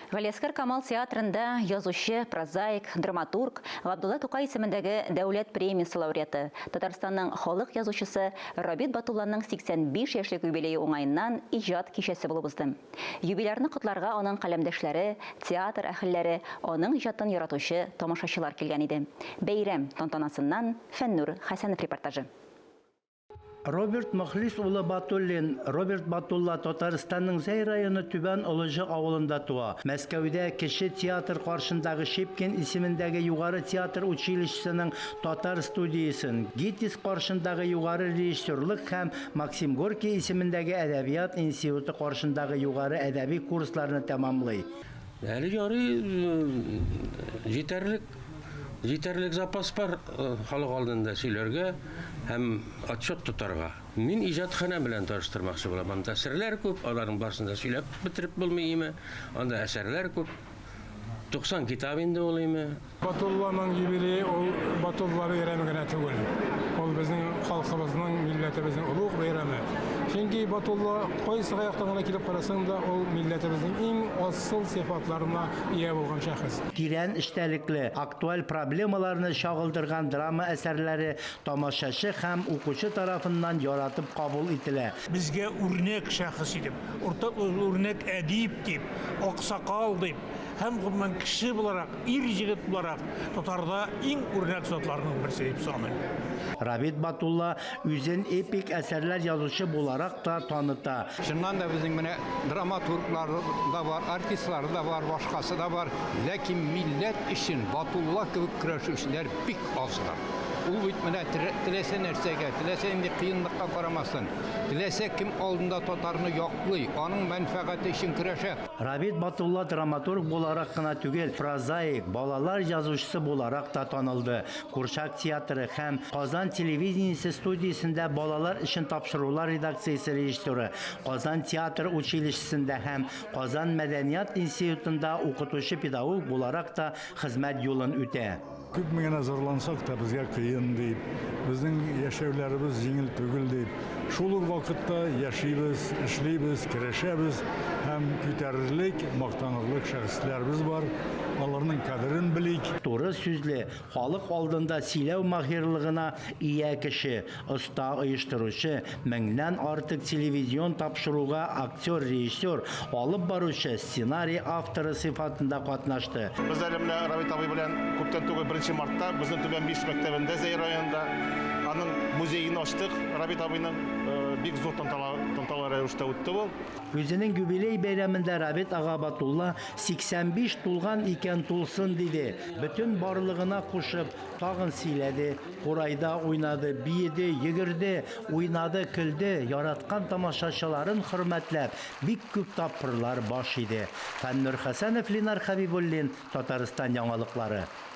Галиәсгар Камал театрында язучы, прозаик, драматург, Габдулла Тукай исемендәге Дәүләт премиясе лауреаты, Татарстанның халык язучысы Рабит Батулланың 85 яшьлек юбилее уңаеннан иҗат кичәсе булып узды. Юбилярны котларга аның каләмдәшләре, театр әһелләре, аның иҗатын яратучы тамашачылар килгән иде. Бәйрәм тантанасыннан Фәннүр Хәсәнов репортажы. Роберт Мөхлис улы Батуллин, Роберт Батулла Татарстанның Зәй районы Түбән Олыҗы авылында туа. Мәскәүдә Кече театр каршындагы Щепкин исемендәге Югары театр училищесының татар студиясен, ГИТИС каршындагы Югары режиссерлык һәм Максим Горький исемендәге Әдәбият институты каршындагы Югары әдәби курсларны тәмамлый. Әле ярый җитәрлек, җитәрлек запас бар халык алдында сөйләргә һәм отчет тотарга. Мин иҗатханә белән таныштырмакчы булам. Анда серләр күп, аларның барысын да сөйләп бетереп булмый име. Анда әсәрләр күп. 90 китап инде ул име. Батулланың юбилее ул Батулла бәйрәме генә түгел. Ул безнең халкыбызның, милләтебезнең олуг бәйрәме. Чөнки Батулла кайсы яктан гына килеп карасаң да, ул милләтебезнең иң асыл сыйфатларына ия булган шәхес. Тирән эчтәлекле, актуаль проблемаларны чагылдырган драма әсәрләре тамашачы һәм укучы тарафыннан яратып кабул ителә. Безгә үрнәк шәхес итеп, үрнәк әдип дип, аксакал дип һәм гомумән кеше буларак, ир-егет буларак татарда иң үрнәк затларның берсе дип саныйм. Рабит Батулла үзен эпик әсәрләр язучы буларак та таныта. Чыннан да безнең менә драматурглар да бар, артистлар да бар, башкасы да бар. Ләкин милләт өчен Батулла кебек көрәшүчеләр бик аздыр. Ул бит менә теләсә нәрсәгә, теләсә нинди кыенлыкка карамастан, теләсә кем алдында татарны яклый, аның мәнфәгате өчен көрәшә. Рабит Батулла драматург буларак кына түгел, прозаик, балалар язучысы буларак та танылды. Курчак театры һәм Казан телевидениесе студиясендә балалар өчен тапшырулар редакциясе режиссеры, Казан театр училищесында һәм Казан мәдәният институтында укытучы-педагог буларак та хезмәт юлын үтә. Күпме генә зарлансак та, безгә кыен дип, безнең яшәүләребез җиңел түгел дип, шул ук вакытта яшибез, эшлибез, керәшәбез һәм күтәрерлек, мактанырлык шәхесләребез бар. Аларның кадерен белик. Туры сүзле, халык алдында сөйләү маһирлыгына ия кеше, оста оештыручы, меңнән артык телевизион тапшыруга актер, режиссер, алып баручы, сценарий авторы сыйфатында катнашты. Без әле менә Равит абый белән күптән түгел, 1 мартта безнең Түбән Биш мәктәбендә, Зәй районында аның музеен ачтык. Равит абыйның бик зур тантаналы рәвештә үтте ул. Үзенең юбилей бәйрәмендә Рабит ага Батулла 85 тулган икән тулсын диде. Бөтен барлыгына кушып, тагын сөйләде, курайда уйнады, биеде, йөгерде, уйнады, көлде, яраткан тамашачыларын хөрмәтләп, бик күп тапкырлар баш иде. Фәннур Хәсәнов, Ленар Хәбибуллин, Татарстан яңалыклары.